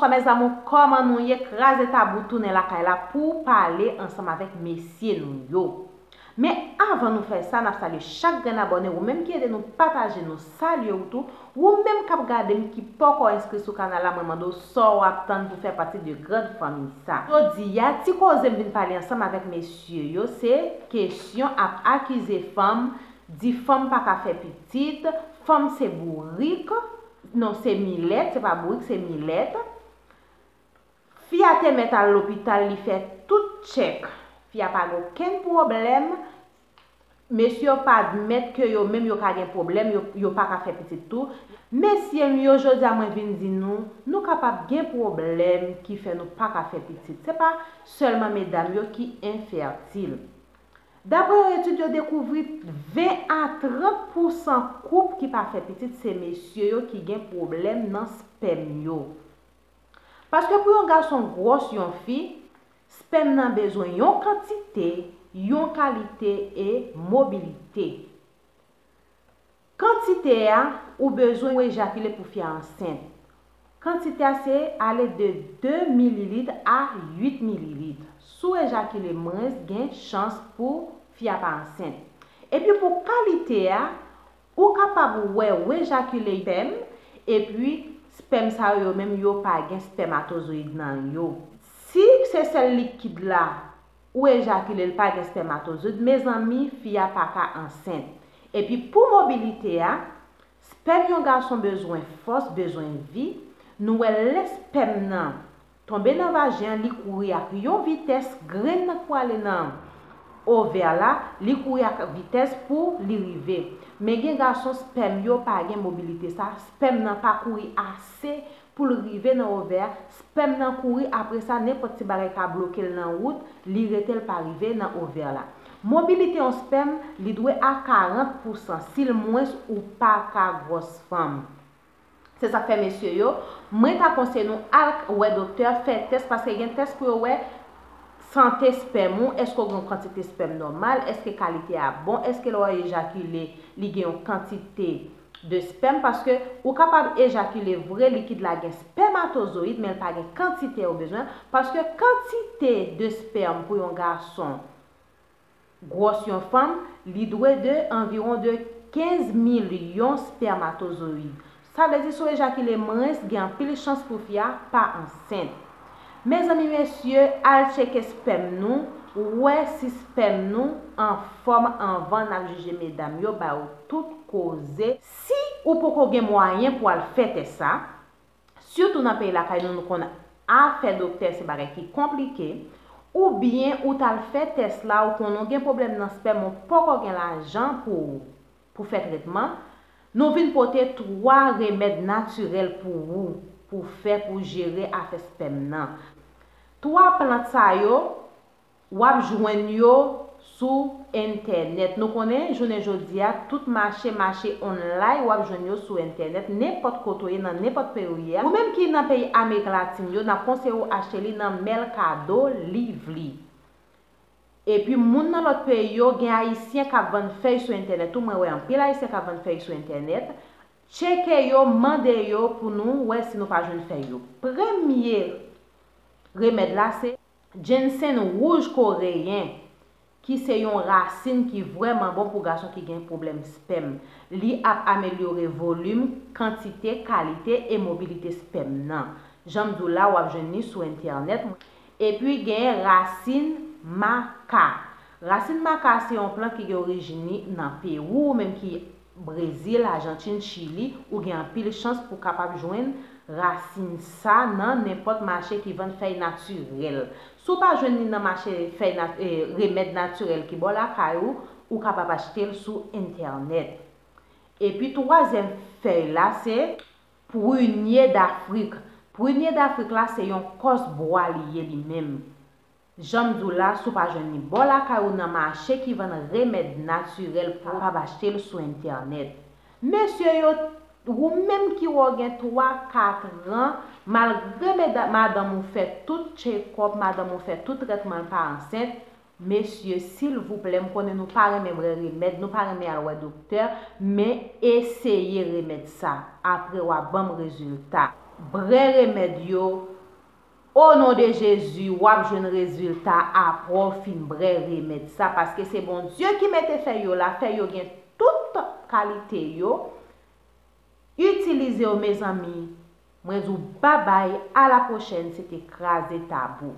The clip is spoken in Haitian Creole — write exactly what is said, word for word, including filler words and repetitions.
Mes amours, kòman nou ye? Kraze tabou, tounen lakay la pou pale ansanm avèk mesye nou yo. Men avan nou fè sa, n ap salye chak grenn abòne, ou menm ki ede nou pataje, nou salye w tou. Ou menm k ap gade m ki poko enskri sou kanal la, mwen mande w sa w ap tann pou fè pati de gran fanmi sa. Jodi a, ti koze m vin pale ansanm avèk mesye yo, se kesyon ap akize fanm, di fanm pa ka fè pitit, fanm se bourik, non, se milèt, se pa bourik, se milèt. Fi a te mèt al lopital, li fè tout tchèk. Fi a pa gen okenn pwoblèm. Mesye yo pa admèt ke yo menm yo ka gen pwoblèm, yo, yo pa ka fè pitit tou. Mesye m yo, jodi a mwen vin di nou, nou kapab gen pwoblèm ki fè nou pa ka fè pitit. Se pa sèlman medam yo ki enfètil. Dapre yon etid, yo dekouvri ven a trant pousan koup ki pa fè pitit se mesye yo ki gen pwoblèm nan spèm yo. Paske pou yon gason gwòs yon fi, spèm nan bezwen yon kantite, yon kalite e mobilite. Kantite a ou bezwen ejakile pou fi a ansent. Kantite a se ale de de mililit a uit mililit. Si w ejakile mwens, gen chans pou fi a pa ansent. Epi pou kalite a, ou kapab wè w ejakile spèm, epi spèm sa yo, yo menm yo pa gen spèmatozoyid nan yo. Si se sèl likid la ou ejakile, l pa gen spèmatozoyid, mezanmi, fi a pa ka ansent. Epi pou mobilite a, spèm yon gason bezwen fòs, bezwen vi. Nou wè lè spèm nan tonbe nan vajen an, li kouri ak yon vitès, grenn nan k pwale nan ovè la, li kouri ak vitès pou li rive. Men gen gason, spèm yo pa gen mobilite sa, spèm nan pa kouri ase pou l rive nan ovè a, spèm nan kouri, apre sa, nenpòt ti bagay ka bloke l nan wout, li rete, l pa rive nan ovè la. Mobilite yon spèm, li dwe a karant pousan, si l mwens, ou pa ka gwòs fanm. Se sa k fè, mesye yo, mwen ta konseye nou al wè doktè, fè tès, paske gen tès pou yo wè sante spèm ou, èske w gen yon kantite spèm nòmal, èske kalite a bon, èske lè w ejakile, li gen yon kantite de spèm, paske ou kapab ejakile vre, likid la gen spèmatozoyid, men l pa gen kantite ou bezwen, paske kantite de spèm pou yon gason gwòs yon fanm, li dwe de anviwon de kenz milyon spèmatozoyid. Sa vle di, si w ejakile mwens, gen anpil chans pou fi a pa ansent. Mezanmi, mesye, al tcheke spèm nou, wè si spèm nou anfòm anvan n ap jije medam yo, ba yo tout koze. Si ou poko gen mwayen pou al fè tès sa, sitou nan peyi lakay nou, nou konn afè doktè se bagay ki konplike, oubyen ou t al fè tès la, ou konnen w gen pwoblèm nan spèm, ou poko gen lajan pou, pou fè tretman, nou vin pote twa remèd natirèl pou ou, pou fè, pou jere afè spèm nan. Twa plant sa yo, w ap jwenn yo sou entènèt. Nou konnen, jounen jodi a, tout mache, mache online, w ap jwenn yo sou entènèt, nenpòt kote w ye, nan nenpòt peyi w ye a. Ou menm ki nan peyi Amerik Latin yo, n ap konseye w achte li nan Mercado Livre. Epi, moun nan lòt peyi yo, gen Ayisyen k ap vann fèy sou entènèt tou. Mwen wè anpil Ayisyen k ap vann fèy sou entènèt. Tcheke yo, mande yo pou nou wè si nou pa jwenn fèy yo. Premye remèd la, se jensen wouj koreyen, ki se yon rasin ki vrèman bon pou gason ki gen pwoblèm spèm. Li ap amelyore volim, kantite, kalite e mobilite spèm nan. Jan m di w la, w ap jwenn li sou entènèt. Epi gen rasin maka. Rasin maka se yon plant ki gen orijin li nan Pewou, ou menm ki Brezil, Ajantin, Chili, ou gen anpil chans pou w kapab jwenn rasin sa nan nenpòt mache ki vann fèy natirèl. Si w pa jwenn li nan mache fèy na-, eh, remèd natirèl ki bò lakay ou, ou kapab achte l sou entènèt. Epi twazyèm fèy la, se prunye dafrik. Prunye dafrik la, se yon kòs bwa li ye li menm. Jan m di w la, si w pa jwenn li bò lakay ou nan mache ki vann remèd natirèl, ou kapab achte l sou entènèt. Mesye yo, ou menm ki wè w gen twa, kat an, malgre meda-, madanm ou fè tout tchekòp, madanm ou fè tout trètman, l pa ansent, mesye, silvouplè, m konnen nou pa renmen bwè remèd, nou pa renmen al wè doktè, men eseye remèd sa. Apre, w a ban m rezilta. Bwè remèd yo, O non de Jezi, w ap jwenn rezilta apre w fin bwè remèd sa, paske se Bondye ki mete fèy yo la, fèy yo gen tout kalite yo. Itilize yo, mezanmi. Mwen di w babay, a la pwochèn, se te Kraze Tabou.